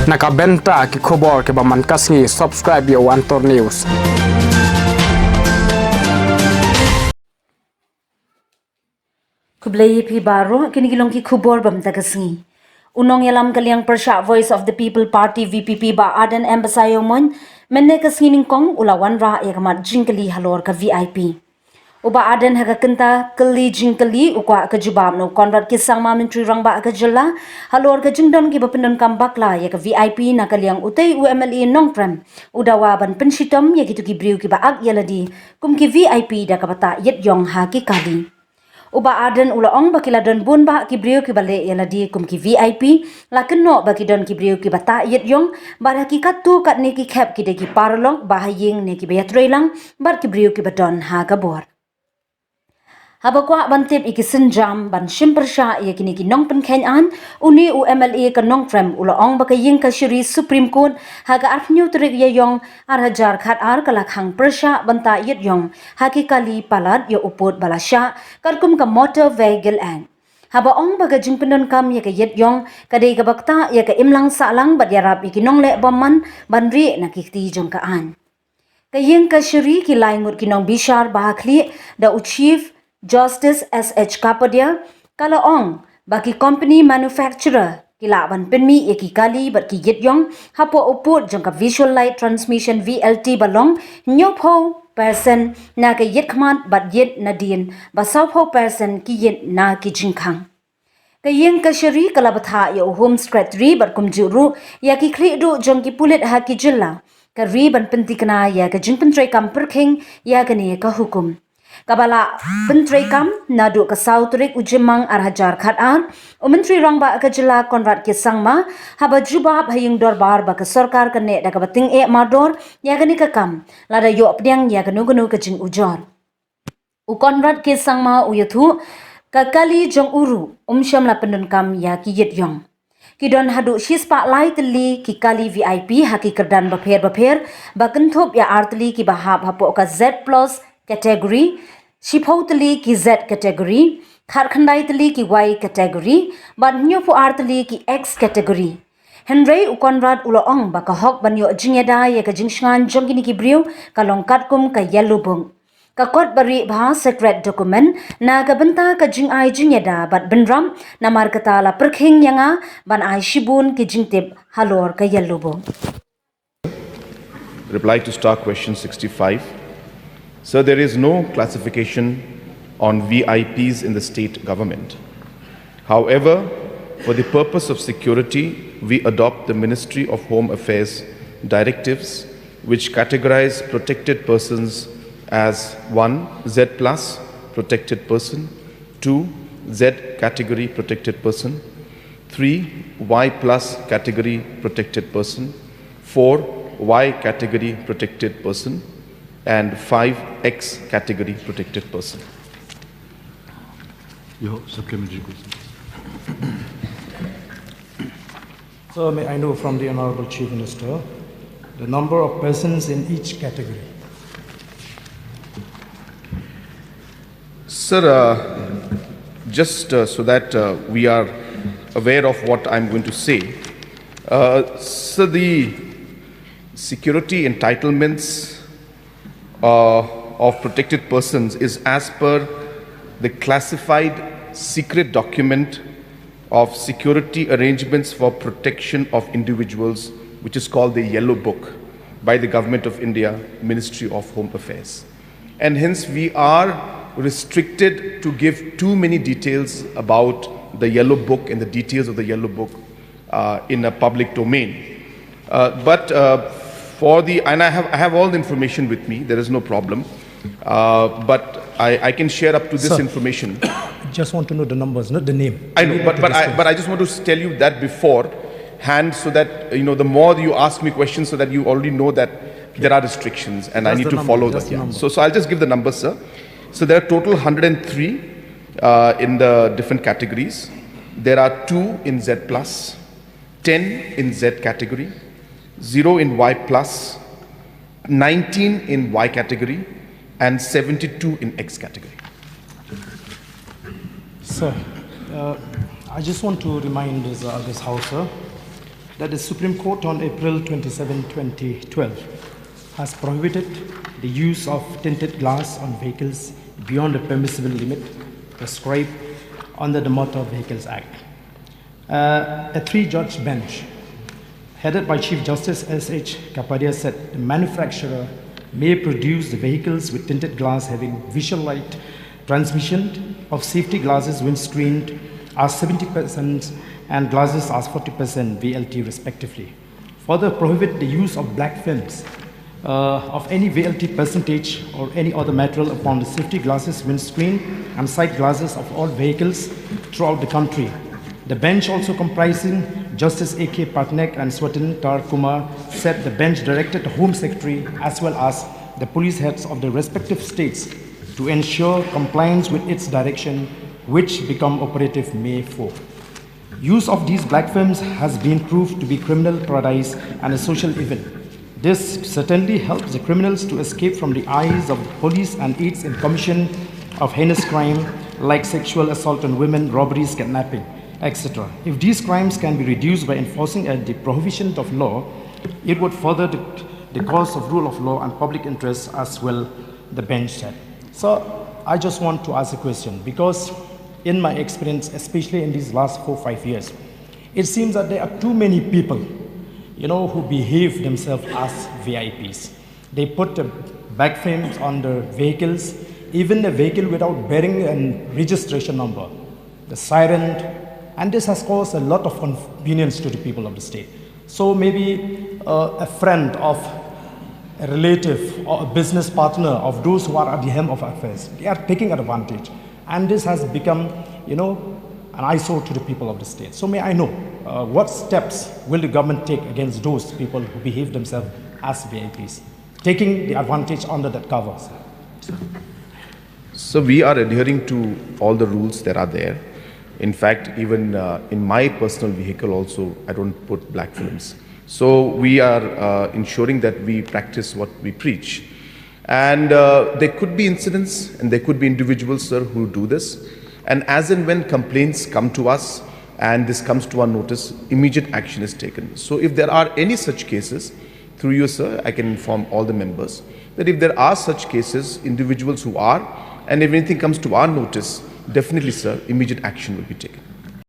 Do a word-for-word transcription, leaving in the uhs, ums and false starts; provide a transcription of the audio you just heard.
Na ka bynta ki khubor kiba man ka sngi, subscribe ïa u Antor News. Khublei ïa phi baroh, kine ki long ki khubor ba mynta ka sngi. U nongïalam ka liang pyrshah Voice of the People Party, V P P, Bah Ardent M Basaiawmoit, mynne ka sngi nyngkong u la wanrah ïa ka mat jingkylli halor ka V I P. U Bah Ardent ha ka kynta kylli jingkylli u kwah ka jubab na u Conrad K Sangma, Myntri Rangbah ka jylla, halor ka jingdon kiba pyndonkam bakla ïa ka V I P na ka liang utei u M L A Nongprem. U dawa ban pynshitom ïa kito ki briew kiba ak ïa lade kum ki V I P da kaba tah ïit ïong ha ki kali. U Bah Ardent u la ong ba ki la don bun bah ki briew kiba leh ïa lade kum ki V I P, la kynnoh ba ki don ki briew kiba tah ïit ïong, bad ha ki katto katne ki khep ki dei ki paralok, bah ha ïing ne kiba ïatrei lang, bad ki briew kiba don ha ka bor. Haba kwah ban tip ïa ki sienjam ban shim pyrshah ïa kine ki nongpynkheiñ aiñ, une u M L A ka Nongprem u la ong ba ka ïing kashari Supreme Court ha ka arphew tarik Ïaiong ar hajar khatar ka la khang pyrshah ban tah ïit ïong ha ki kali palat ïa u pud ba la shah katkum ka Motor Vehicle Act. Haba ong ba ka jingpyndonkam ïa ka ïit ïong ka dei kaba ktah ïa ka imlang sahlang bad ïarap ïa ki nongleh bymman ban rieh na ki kti jong ka aiñ. Ka ïing kashari ki lai ngut ki nongbishar ba ha khlieh da u Chief Justice S H Kapadia ka la ong ba ki company manufacturer ki lah ban pynmih ïa ki kali bad ki ïit ïong hapoh u pud jong ka Visual Light Transmission, V L T, ba long hynñiewphew percent na ka ïit khmat bad ïit nadien, ba sawphew percent ki ïit na ki jingkhang. Ka ïing kashari ka la bthah ïa u Home Secretary bad kumjuh ruh ïa ki khlieh duh jong ki pulit ha ki jylla ka ri ban pynthikna ïa ka jingpyntreikam pyrkhing ïa kane ka hukum. Kaba la pyntreikam naduh ka saw tarik u Jymmang ar hajar khatar, u Myntri Rangbah ka jylla Conrad K Sangma, haba jubab ha ïing dorbar ba ka sorkar ka neh da kaba tyngeh mardor ïa kane ka kam lada ïoh pdiang ïa kano kano ka jingujor. U Conrad K Sangma u ïathuh, ka kali jong u ruh um shym la pyndonkam ïa ki ïit ïong. Ki don haduh shispah lai tylli ki kali V I P ha ki kyrdan bapher bapher, ba kynthup ïa ar tylli kiba hap hapoh ka Z plus category, shiphew tylli ki Z category, khatkhyndai tylli ki Y category, bad hynñiewphew ar tylli ki X category. Hynrei u Conrad u la ong ba ka hok ban ïoh jingïada ïa ka jingshngaiñ jong kine ki briew ka long katkum ka Yellow Book, ka kot barieh bha, secret document, na ka bynta ka jingai jingïada bad bynrap, namar kata la pyrkhing ïa nga ban ai shibun ki jingtip halor ka Yellow Book. Reply to Star Question sixty-five. Sir, there is no classification on V I Ps in the state government. However, for the purpose of security, we adopt the Ministry of Home Affairs directives, which categorize protected persons as one, Z plus protected person, two, Z category protected person, three, Y plus category protected person, four, Y category protected person, and five, X category protected person. Your supplementary question. So may I know from the Honorable Chief Minister the number of persons in each category? Sir, uh, just uh, so that uh, we are aware of what I'm going to say, uh, so the security entitlements uh, of protected persons is as per the classified secret document of security arrangements for protection of individuals, which is called the Yellow Book by the Government of India, Ministry of Home Affairs. And hence we are restricted to give too many details about the Yellow Book and the details of the Yellow Book uh, in a public domain. Uh, but uh, for the, and I have, I have all the information with me, there is no problem. Uh, but I, I can share up to this Sir. Information. Just want to know the numbers, not the name. I know, Only but, the but, I, distance. But I just want to tell you that before hand so that, you know, the more you ask me questions so that you already know that there are restrictions and I Just need the to number, follow just that. the Yeah. Number. So, so I'll just give the numbers, sir. So there are total one hundred three uh, in the different categories. There are two in Z plus, ten in Z category, zero in Y plus, nineteen in Y category, and seventy-two in X category. Sir, uh, I just want to remind this, uh, this House, sir, That the Supreme Court on April twenty-seven, twenty twelve has prohibited the use of tinted glass on vehicles beyond the permissible limit prescribed under the Motor Vehicles Act. Uh, a three-judge bench headed by Chief Justice S H Kapadia said the manufacturer may produce the vehicles with tinted glass having visual light transmission of safety glasses windscreen as seventy percent and glasses as forty percent V L T respectively. Further, prohibit the use of black films uh, of any V L T percentage or any other material upon the safety glasses, windscreen, and side glasses of all vehicles throughout the country. The bench, also comprising Justice A K Patnaik and Swatin Tar Kumar, said the bench directed the Home Secretary as well as the police heads of the respective states to ensure compliance with its direction, which become operative May four. Use of these black films has been proved to be criminal paradise and a social evil. This certainly helps the criminals to escape from the eyes of the police and aids in commission of heinous crime like sexual assault on women, robberies, kidnapping, et cetera. If these crimes can be reduced by enforcing a, the prohibition of law, it would further the, the cause of rule of law and public interests as well, the bench said. So I just want to ask a question, because in my experience, especially in these last four, five years, it seems that there are too many people, you know, who behave themselves as V I Ps. They put the back frames on the vehicles, even the vehicle without bearing a registration number, the siren, and this has caused a lot of convenience to the people of the state. So maybe uh, a friend of a relative or a business partner of those who are at the helm of affairs, they are taking advantage. And this has become, you know, an eyesore to the people of the state. So may I know uh, what steps will the government take against those people who behave themselves as V I Ps, taking the advantage under that cover? So we are adhering to all the rules that are there. In fact, even uh, in my personal vehicle also, I don't put black films. So we are uh, ensuring that we practice what we preach. And uh, there could be incidents and there could be individuals, sir, who do this. And as and when complaints come to us and this comes to our notice, immediate action is taken. So if there are any such cases, through you, sir, I can inform all the members that if there are such cases, individuals who are, and if anything comes to our notice, definitely, sir, immediate action will be taken.